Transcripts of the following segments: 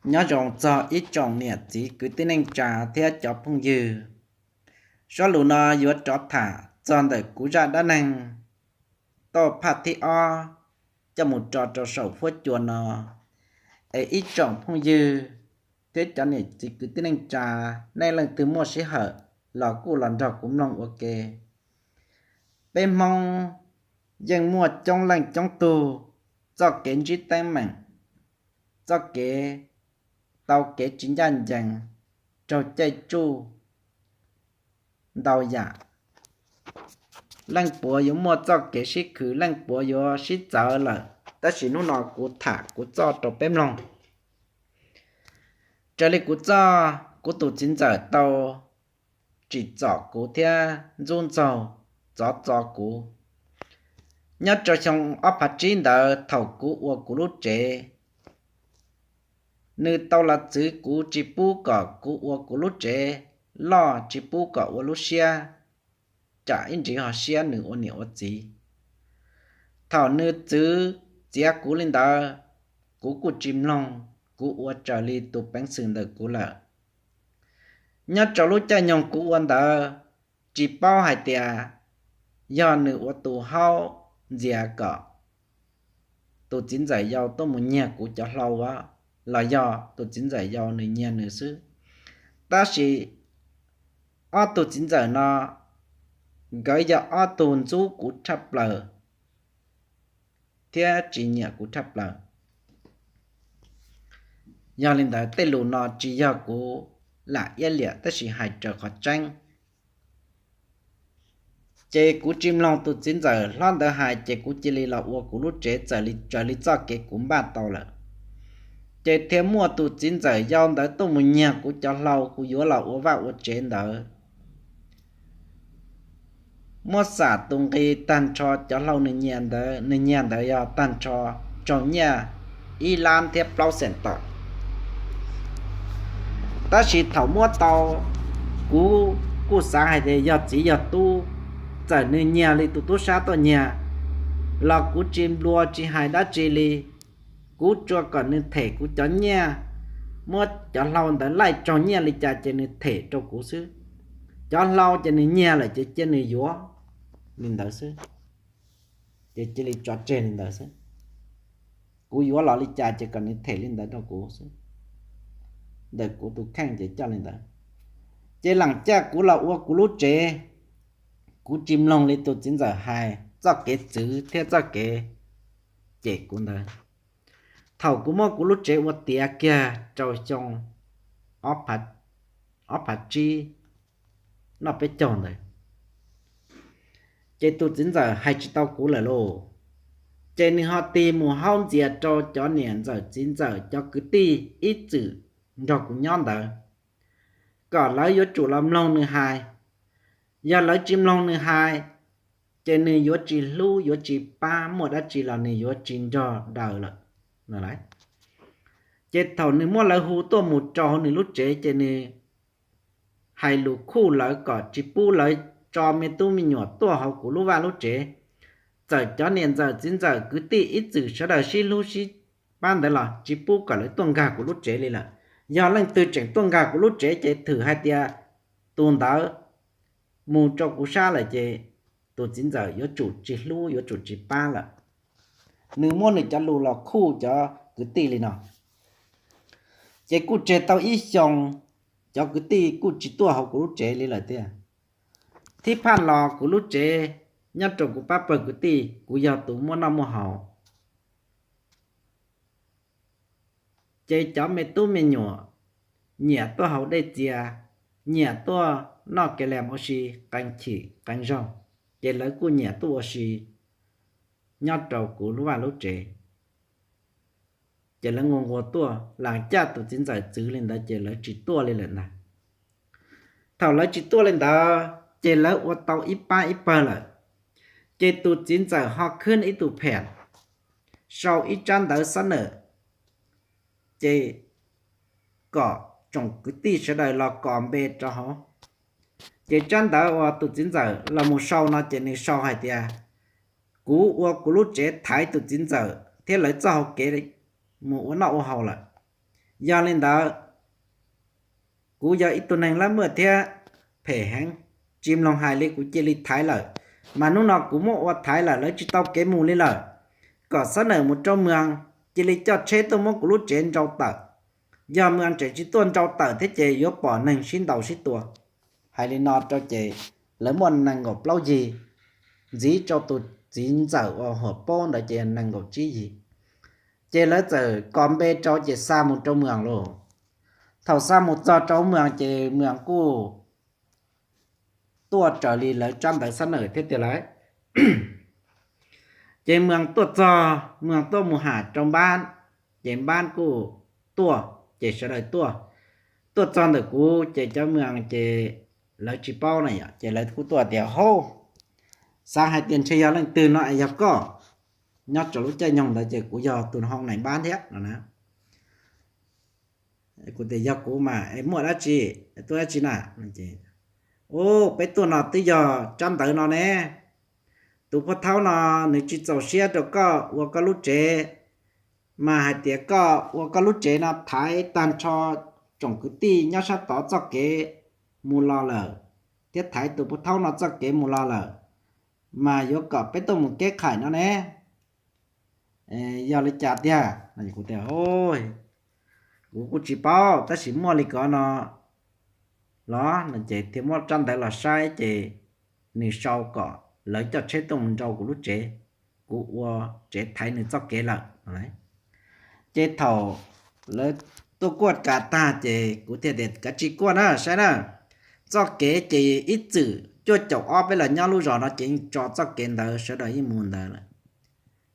Nyob zoo txog ib tsoom niam txiv kwv tij neej tsa thiab cov phooj ywg. Zaj lus no yuav rov tham txog ntawm kuv zaj dab neeg tauj phaj thib ob coj mus tso rau saum huab cua no. Es ib tsoom phooj ywg thiab cov niam txiv kwv tij neej tsa, nej leej twg muaj sij hawm los kuj los nrog kuv mloog ua ke. Peb Hmoob yeej muaj coob leej coob tug txoj kev ntsib teeb meem, txoj kev tau kev tsis ncaj ncees, raug caij tsuj ntau yam. Leej puav yuav muaj txoj kev sib khwv, leej puav yuav sib txawv lawm, tab sis hnub no kuv tham kuv txoj rau peb mloog. Raws li kuv txoj, kuv tus txiv ntxawm tau tsim txom kuv thiab ntxub ntxaug txov txo kuv. Nyob rau xyoo ob phav tsib ntawd thaum kuv ua kuv lub tsev, nws tau los txwv kuv tsis pub kom kuv ua kuv lub tsev loj, tsis pub kom ua lub siab, tsam ib ntsis ho siab nws ua niam ua txiv. Thaum nws txwv txiav kuv li ntawd, kuv kuj tsis mloog, kuv ua raws li tus peev xwm ntawm kuv lawm. Nyob rau lub caij nyoog kuv ua ntawd, tsis paub hais tias yog nws ua tus haub ntxias kom tus txiv ntxawm yau tuaj mus nyiag kuv cov hlau los yog tus txiv ntxawm yau nws nyiag nws xwb. Tab sis ob tug txiv ntxawm no, nkawd yog ob tug ntxub kuv tshaj plaws thiab tsis nyiam kuv tshaj plaws. Yog li ntawd tej lus no tsis yog kuv lam iab liam tab sis hais raws qhov tseeb. Ces kuv tsis mloog tus txiv ntxawm hlob ntawd hais, ces kuv cia li los ua kuv lub tsev txawm li raws li txoj kev kuv npaj tau lawm. Ces thiaj muaj tus txiv ntxawm yau ntawd tuaj mus nyiag kuv cov hlau kuv yuav los ua vaj ua tsev ntawd. Muab xam tus nqi tag nrho cov hlau nws nyiag ntawd, nws nyiag ntawd yog tag nrho raug nyiaj ib lab thiab plaub xees tawm. Tab sis thaum muab tau, kuv kuj xav hais tias yog txiv yog tub, txawm nws nyiag li tus tub sab tuaj nyiag los kuv tsis nplua tsis hais dab tsi li. Kuv tsuas kom nws them kuv cov nyiaj, muab cov hlau ntawd laij raug nyiaj li cas ces nws them rau kuv xwb. Cov hlau ces nws nyiag lawm ces cia nws yuav li ntawd xwb, ces cia li tso tseg li ntawd xwb. Kuv yuav los li cas ces kom nws them li ntawd rau kuv xwb. Ntawm kuv tus kheej ces coj li ntawd. Ces lam caj kuv los ua kuv lub tsev, kuv tsis mloog li tus txiv ntxawm hais txoj kev txwv thiab txoj kev cem kuv ntawd. Thaum kuv muab kuv lub tsev ua tiav kiag rau xyoo ob phav tsib noj peb caug ntawd, ces tus txiv ntxawm hais tsis tau kuv lawm lauj. Ces nws ho tig mus haub ntxias rau cov niam ntxawm txiv ntxawm cov kwv tij ib txwm nrog kuv nyob ntawd, kom lawv yuav tsum los mloog nws hais. Yog lawv tsis mloog nws hais, ces nws yuav tsis hlub yuav tsis pab, muaj dab tsi los nws yuav tsis nrog daws lawm. Ces thaum nws muab lawv hu tuaj mus rau hauv nws lub tsev ces nws hais lus khuj lawv kom tsis pub lawv tso me tub me nyuam tuaj hauv kuv lub vaj lub tsev. Txawm cov niam ntxawm txiv ntxawm kwv tij ib txwm sawv daws sib hlub sib pab ntawd los tsis pub kom lawv tuaj nkag kuv lub tsev li lawm. Yog leej twg tseem tuaj nkag kuv lub tsev ces thwm hais tias tus ntawd mus rau kuv sab lawm ces tus txiv ntxawm yuav tsum tsis hlub yuav tsum tsis pab lawm. Nws muab nws cov lus los khuj cov kwv tij li no. Ces kuj tseg tau ib xyoos, cov kwv tij kuj tsis tuaj hauv kuv lub tsev li lawm tiag. Thib phaj los kuv lub tsev nyob rau kuv pab pawg kwv tij, kuv yog tus muaj noj muaj haus. Ces cov me tub me nyuam nyiam tuaj haus dej txias, nyiam tuaj noj kev lam ua si qee chim qee zaug, ces lawv kuj nyiam tuaj ua si nyob rau kuv lub vaj lub tsev. Ces lawv nquag nquag tuaj, lam caj tus txiv ntxawm txwv li ntawd ces lawv tsis tuaj li lawm ntag. Thaum lawv tsis tuaj li ntawd ces lawv ua tau ib pab ib pawg lawm. Ces tus txiv ntxawm ho khwb ib tug phem, sau ib tsab ntawv xab nawm, ces kom tsoom kwv tij sawv daws los kos npe rau hauv. Ces tsab ntawv uas tus txiv ntxawm los mus sau no ces nws sau hais tias, kuv ua kuv lub tsev thaiv tus txiv ntxawm thiab lawv txoj hau kev mus ua noj ua haus lawm. Yog li ntawd, kuv yog ib tug neeg lab muaj thiab phem heev, tsis mloog hais li kuv cia li thaiv lawm. Mas hnub no kuv muab ua thaiv lawm, lawv tsis tau kev mus li lawm, kom xab nawm mus rau Mws cia li coj tsheb tuaj muab kuv lub tsev nrau tawm. Yog Mws tseem tsis tuaj nrau tawm thiab ces yuav pom neeg sib ntaus sib tua. Hais li no rau ces lawv muaj nees nkaum plaub yig, ntxiv rau tus txiv ntxawm uas huam paub ntawd ces nees nkaum tsib yig. Ces lawv txawm kos npe rau ces xa mus rau Mws lawm. Thaum xa mus txog rau Mws ces Mws kuj tuaj raws li lawv tsab ntawv xab nawm thiab tiag lauj. Ces Mws tuaj txog, Mws tuaj mus ham rau Npab, ces Npab kuj tuaj, ces sawv daws tuaj. Tuaj txog ntawm kuv ces cov Mws ces lawv tsis paub na yom, ces lawv kuj tuaj tias, Hauv, xav hais tias ntshe yog leej twg no es yog koj. Nyob rau lub caij nyoog ntawd ces kuv yog tus hoo nais Npab thiab no na. Kuv tias, Yog kuv mas es muaj dab tsi, tuaj dab tsi na? Ub, peb tuaj no twb yog tsab ntawv no ne. Tus pov thaub no nws tsis txaus siab rau koj ua koj lub tsev, mas hais tias koj ua koj lub tsev no thaiv tag nrho tsoom kwv tij nyob sab tod txoj kev mus los lawm, thiab thaiv tus pov thaub no txoj kev mus los lawm, mas yuav kom peb tuaj mus keb qhais no ne. Yog li cas tiag? Kuv tias, Kuv kuj tsis paub, tab sis muaj li ko no los no ces thiaj muab tsab ntawv los saib ces nws sau kom lawv coj tsheb tuaj mus nrau kuv lub tsev, kuv ua tsev thaiv nws txoj kev lawm. Ces thaum lawv tuaj kuaj kas tag ces kuv thiaj tias, Kav tsij kuaj na, saib na, txoj kev ces ib txwm cuaj caum ob peb los nyob lub zos no ces yeej tso txoj kev ntawd sawv daws yeej mus ntawd lawm.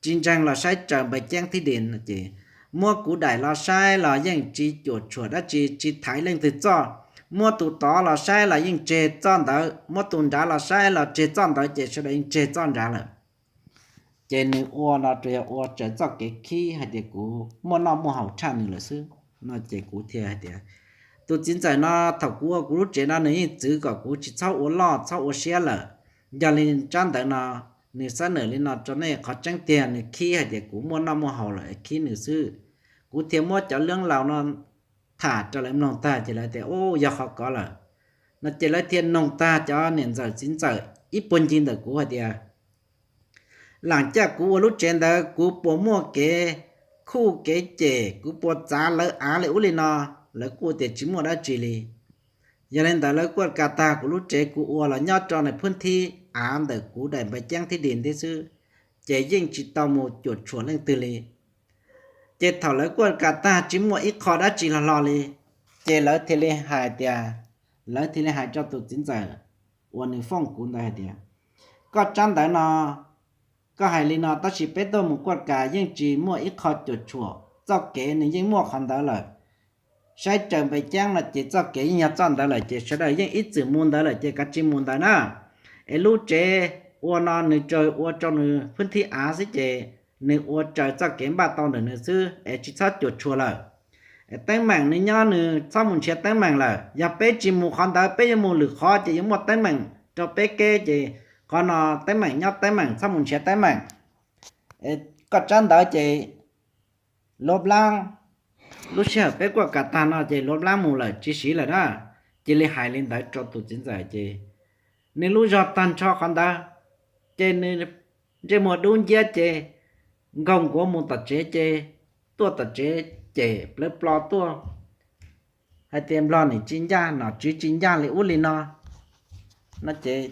Tsis ntseeg los saib raws npawg Ceeb thib di no ces muab kuv daim los saib los yeej tsis cuam tshuam dab tsi, tsis thaiv leej twg txoj. Muab tus tod los saib los yeej tseg txoj ntawd, muab tus nrad los saib los tseg txoj ntawd ces sawv daws yeej tseg txoj nrad lawm. Ces nws ua no tsuas yog ua raws txoj kev khib hais tias kuv muaj noj muaj haus tshaj nws lawm xwb no ces kuv thiaj hais tias, Tus txiv ntxawm no thaum kuv ua kuv lub tsev no nws yeej txwv kom kuv tsis txhob ua loj txhob ua siab lawm. Yog li tsab ntawv no nws xab nawm li no rau nej, qhov tseeb tiag nws khib hais tias kuv muaj noj muaj haus lawm khib nws xwb. Kuv thiaj muab cov leeb laus no tham rau lawv mloog tag ces lawv tias, Ub, yog qhov ko lawm no ces lawv thiaj noog tag cov niam ntxawm txiv ntxawm ib puag ncig ntawm kuv hais tias, Lam caj kuv ua lub tsev ntawd kuv puas muaj kev khuj kev cem, kuv puas txav lawv av li ub li no? Lawv kuj tias tsis muaj dab tsi li. Yog li ntawd lawv kuaj kas tag kuv lub tsev kuv ua los nyob rau nws phwb thib av ntawm kuv daim npawg Ceeb thib di ntib xwb, ces yeej tsis tau mus cuam tshuam leej twg li. Ces thaum lawv kuaj kas tag tsis muaj ib qho dab tsi hlo hlo li, ces lawv thiaj li hais tias, lawv thiaj li hais rau tus txiv ntxawm uas nws fooj kuv ntawd hais tias, Koj tsab ntawv no, koj hais li no tab sis peb tuaj mus kuaj kas yeej tsis muaj ib qho cuam tshuam, txoj kev nws yeej muaj qhov ntawd lawm. Saib raws npawg Ceeb no ces txoj kev yeej yog txoj ntawd lawm ces sawv daws yeej ib txwm mus ntawd lawm ces kav tsij mus ntawd na. Es lub tsev ua no nws tsuas ua rau nws phwb thib av xwb ces nws ua raws txoj kev npaj tau ntawm nws xwb es tsis txhob cuam tshuam lawm. Teeb meem nws nyob nws, txhob mus nrhiav teeb meem lawm. Yog peb tsis mus qhov ntawd peb yuav mus lwm qhov ces yuav muaj teeb meem rau peb keb ces qhov no teeb meem nyob teeb meem, txhob mus nrhiav teeb meem. Koj tsab ntawv ces luav plaab, lub sij hawm peb kuaj kas tag no ces luav plaab mus lawm tsis siv lawm na. Cia li hais li ntawd rau tus txiv ntxawm ces nws lub zog tag nrho qhov ntawd, ces nws ntsej muag dub nciab ces nkaug nkuav mus tom tsev ces tuaj tom tsev cem plawv plo tuaj hais tias Nplog nim tsis ncaj, nom tswv tsis ncaj li ub li no. No ces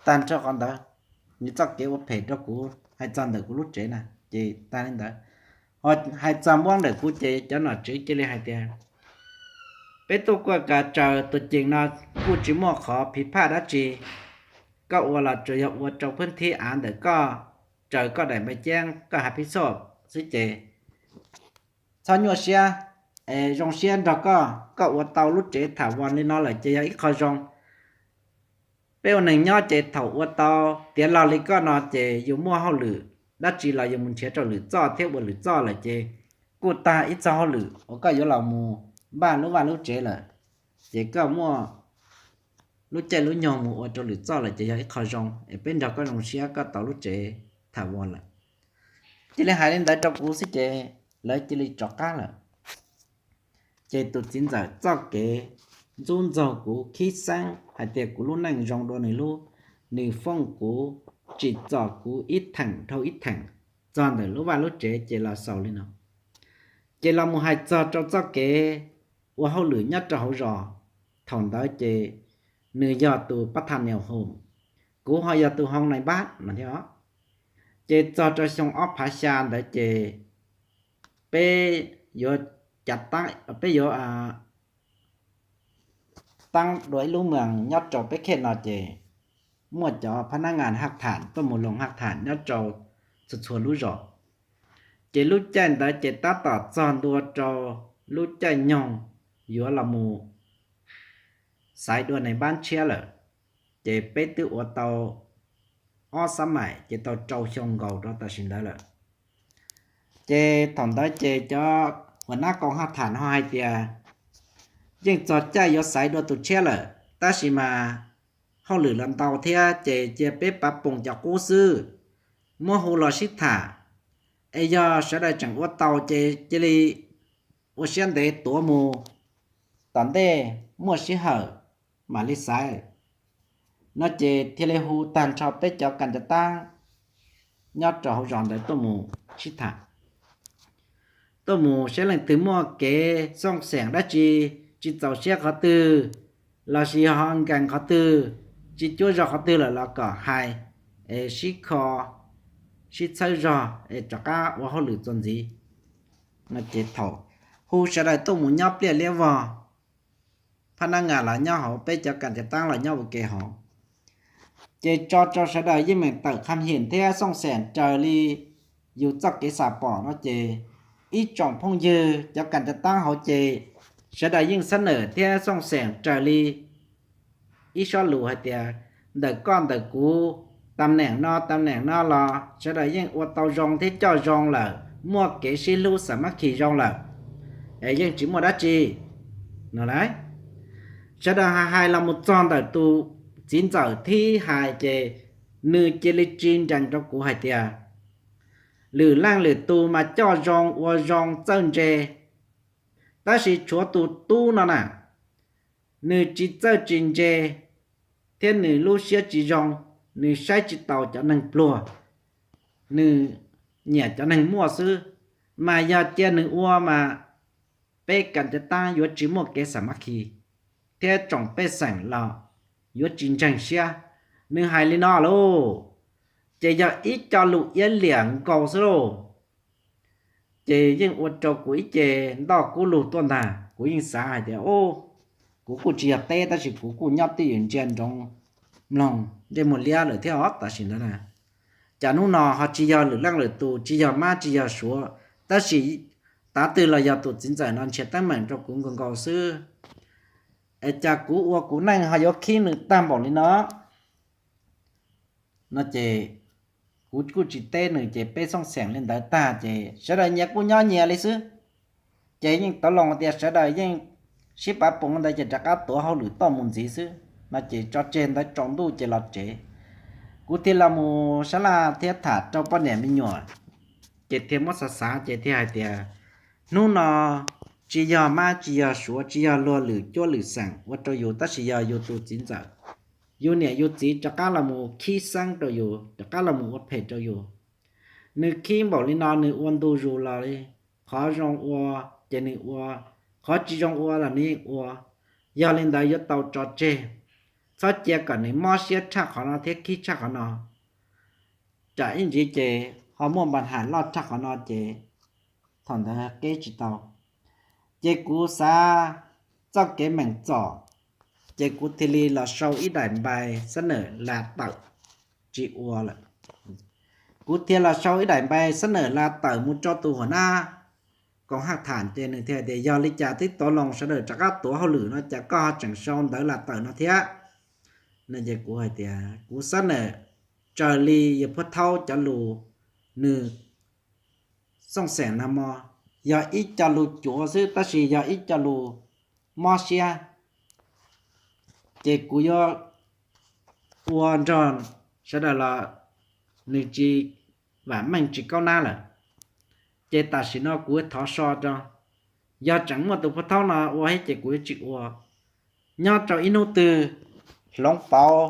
tag nrho qhov ntawd, nws txoj kev ua phem rau kuv hais txog ntawm kuv lub tsev na ces tag li ntawd. Ho hais txog muab ntawm kuv ces cov nom tswv cia li hais tias peb tuaj kuaj kas raws tus ceem no kuj tsis muaj qhov phiv phaj dab tsi. Koj ua los tsuas yog ua rau phwb thib av ntawm koj, raws koj daim npawj ceeb koj hav phib xoj xwb ces txhob nyuaj siab, es zoo siab nrog koj, koj ua tau lub tsev tham vos li no lawm ces yog ib qho zoo. Peb ua neeg nyob ces thaum ua tau tiav log li koj no ces yus muaj hauj lwm dab tsi los yus mus nrhiav rau lwm txoj thiab ua lwm txoj lawm ces kuj tag ib txoj hauj lwm uas koj yuav los mus npaj lub vaj lub tsev lawm, ces koj muaj lub caij lub nyoog mus ua rau lwm txoj lawm ces yog ib qho zoo es peb nrog koj zoo siab koj tau lub tsev tham vos lawm. Cia li hais li ntawd rau kuv xwb ces lawv cia li rov qab lawm. Ces tus txiv ntxawm txoj kev ntxub ntxaug kuv, khib xeeb hais tias kuv lub neej zoo dua nws lub, nws foob kuv, tsim txom kuv ib theem dhau ib theem, txog ntawm lub vaj lub tsev ces los xaus li no. Ces los mus hais txog rau txoj kev ua hauj lwm nyob rau hauv zos, thaum ntawd ces nws yog tus pab tha niam hom, kuv ho yog tus hoo nais npab no thiab. Ces txog rau xyoo ob phav xya ntawd ces peb yuav cav tab, peb yuav tab dua ib lub moos nyob rau peb khej no ces muaj cov phab nab ngas haj tham tuaj mus loos haj tham nyob rau txhua txhua lub zos. Ces lub caij ntawd ces tab tom txog ntua rau lub caij nyoog yuav los mus xaiv dua nais npab tshiab lawm. Ces peb twb ua tau ob xab maim ces tau rau xyoo nkaus rau tam sim ntawd lawm. Ces thaum ntawd ces cov ua nab koom haj tham no hais tias yeej txog caij yuav xaiv dua tus tshiab lawm, tab sis mas hauj lwm los ntau thiab ces cia peb pav poom cov qub xwb, muab hu los sib tham, es yog sawv daws tseem ua tau ces cia li ua siab ntev tuav mus, tom ntej muaj sij hawm mam li xaiv no ces thiaj li hu tag nrho peb cov kas cav tab nyob rau hauv zos ntawd tuaj mus sib tham, tuaj mus saib leej twg muaj kev xooj xeem dab tsi, tsis txaus siab qhov twg, lossis ho nkees qhov twg, tsis cuab zog qhov twg lawm los kom hais, es sib kho, sib txhawb zog es rov qab ua hauj lwm txuas ntxiv no ces thaum hu sawv daws tuaj mus nyob pliaj liab vog, phab nab ngas los nyob hauv, peb cov kas cav tab los nyob ua ke hauv, ces tso rau sawv daws yeej meem tawm qham him thiab xooj xeem raws li yus txoj kev xam pom no ces ib tsoom phooj ywg cov kas cav tab hauv ces sawv daws yeej xab nawm thiab xooj xeem raws li ib sob lus hais tias ntawm koj ntawm kuv, tam neem no tam neem no los sawv daws yeej ua tau zoo thiab coj zoo lawm, muaj kev sib hlub xam mab khi zoo lawm, es yeej tsis muaj dab tsi no lauj. Sawv daws hais hais los mus txog ntawm tus txiv ntxawm thib hais ces nws cia li tsis nrees rau kuv hais tias lwm leej lwm tus mas coj zoo ua zoo txawj ntse, tab sis tshuav tus tub no na, nws tsis txawj tsis ntse thiab nws lub siab tsis zoo, nws saib tsis taus cov neeg pluag, nws nyiam cov neeg muaj xwb, mas yog cia nws ua mas peb kas cav tab yuav tsis muaj kev xam mab khi thiab tsoom pej xeem los yuav tsis ntseeg siab. Nws hais li no lauj, ces yog ib co lus iab liam nkaus xwb lauj. Ces yeej ua rau kuv ib ce ntoj kub lug tuaj ntag. Kuv yeej xav hais tias, kuv kuj tsis yog teb tab sis kuv kuj nyob twj ywm ntsia nroov mloog ntsej muag liab lawm thiab os tam sim ntawd na. Cas hnub no ho tsis yog lwm leej lwm tus, tsis yog mab tsis yog suav, tab sis tav twg los yog tus txiv ntxawm no nrhiav teeb meem rau kuv nkaus nkaus xwb. Es cas kuv ua kuv neej ho yuav khib nws tag npaum li no no ces kuv kuj tsis teb nws ces peb xooj xeem li ntawd tag ces sawv daws nyias kuj nyob nyias li xwb. Ces yeej tau loo tias sawv daws yeej sib pav poom ntawd ces rov qab tuav hauj lwm tuaj mus ntxiv xwb no ces tso tseg ntawd tsaus ntuj ces los tsev. Kuv thiaj los mus sab laj thiab tham rau poj niam me nyuam, ces thiaj muab xav xav ces thiaj hais tias hnub no tsis yog mab tsis yog suav tsis yog luag lwm cuab lwm xeem ua rau yus tab sis yog yus tus txiv ntxawm, yus niam yus txiv rov qab los mus khib xeeb rau yus, rov qab los mus ua phem rau yus. Nws khib npaum li no nws ua ntu zus los li, qhov zoo ua ces nws ua, qhov tsis zoo ua los nws yeej ua. Yog li ntawd yuav tau tso tseg, txhob cia kom nws mob siab tshaj qhov no thiab khib tshaj qhov no, tsam ib ntsis ces ho muaj npa ham loj tshaj qhov no ces thaum ntawd qeb tsis tau. Ces kuv xav txoj kev meem txom, ces kuv thiaj li los sau ib daim npai xab nawm la tawm tsis ua lawm. Kuv thiaj los sau ib daim npai xab nawm la tawm mus rau tus huam nab koom haj tham ces nws thiaj tias yog li cas twb tau loo sawv daws rov qab tuav hauj lwm no cas koj ho tseem sau ntawv la tawm no thiab no ces kuv hais tias kuv xab nawm raws li yawg Phuab Thaub cov lus nws xooj xeem nag hmo yog ib co lus cuav xwb tab sis yog ib co lus mob siab, ces kuv yuav ua nrog sawv daws los nws tsis vam meej tsis kaub nab lawm. Ces tam sim no kuv thov so rau Yog tseem muaj tus phab thaub no ua thiab ces kuv yuav tsis ua. Nyob rau ib hnub twg hloov pauv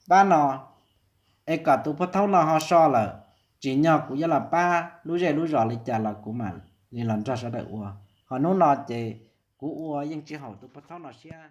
pab no es kom tus phab thaub no ho so lawm, tsim nyog kuv yuav los pab lub zej lub zos li cas los kuv mam li los nrog sawv daws ua. Ho hnub no ces kuv ua yeej tsis haum tus phab thaub no siab.